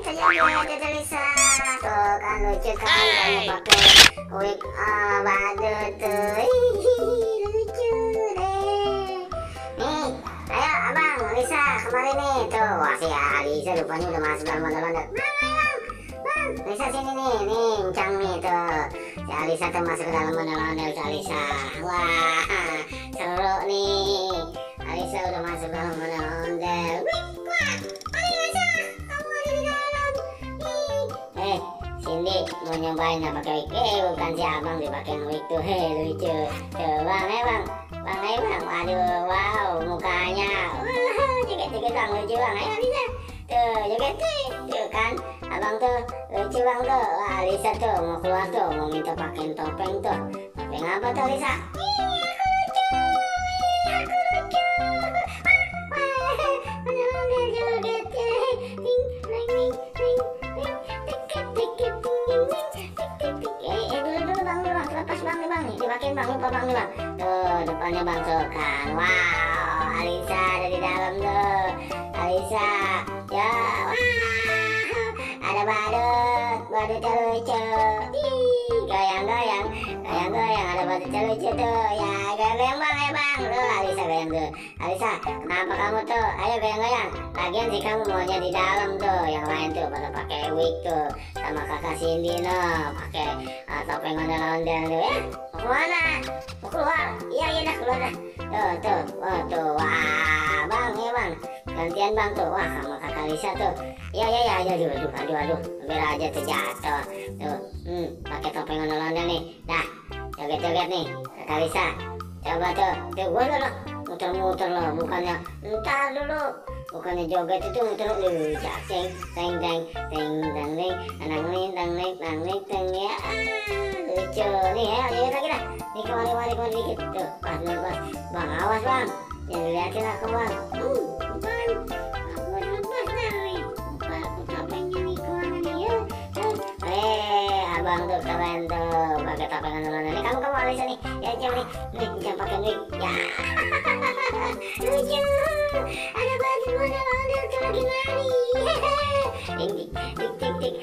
terjoget Tete Lisa. Tuh kan lucu kan kamu pakai wig badut tuh. Lucu deh. Nih, ayo abang Lisa kemarin nih tuh. Wah si Alisa rupanya udah masuk dalam ondel-ondel. Bang, Lisa sini nih Encang nih tuh. Si Alisa tuh masuk ke dalam ondel-ondel si Alisa. Wah, seru nih. Alisa udah masuk dalam ondel-ondel. Cindy mau nyobain nggak pakai wig? Bukan si abang dipakein wig tuh. Lucu tuh bang, bang, waduh, wow mukanya, joget bang, lucu bang, ayo Lisa tuh joget tuh kan, abang tuh lucu bang tuh. Wah Lisa tuh mau keluar tuh, mau minta pakein topeng tuh. Topeng apa tuh Lisa? Dipakein bang, lupa bang nih bang. Tuh depannya bang tuh kan. Wow, Alisa ada di dalam tuh. Alisa, ya wow. Ada badutnya lucu. Goyang, ada badutnya lucu tuh. Ya goyang bang, ya bang. Tuh Alisa goyang tuh. Alisa, kenapa kamu tuh? Ayo goyang. Lagian sih kamu maunya di dalam tuh. Yang lain tuh pada pakai wig tuh. Sama kakak Cindy no, pakai topeng ondel-ondel tuh ya. Mau kemana? Mau keluar? Iya dah keluar dah. Tuh, wah bang ya bang. Gantian bang tuh, wah sama kakak Lisa tuh. Iya, aduh, hampir aja tuh jatuh. Tuh, pakai topeng ondel-ondel nih. Dah, joget nih kakak Lisa. Coba tuh gua dulu muter-muter loh, bukannya entar dulu. Bukannya joget itu muter dulu, teng ya. Lucu nih ya, lihat lagi dah. Nih kemari dikit tuh, pas bang, awas bang, jangan dilihatin aku bang. Bukan, aku lepas nih, bukan aku topengnya nih kemana nih ya. Abang tuh keren tuh, pakai topeng ondel-ondel nih. Kamu Alisa nih, ya jangan pakai wig, ya. Lucu, ada baju ondel-ondel tuh lagi nari. Tik tik tik.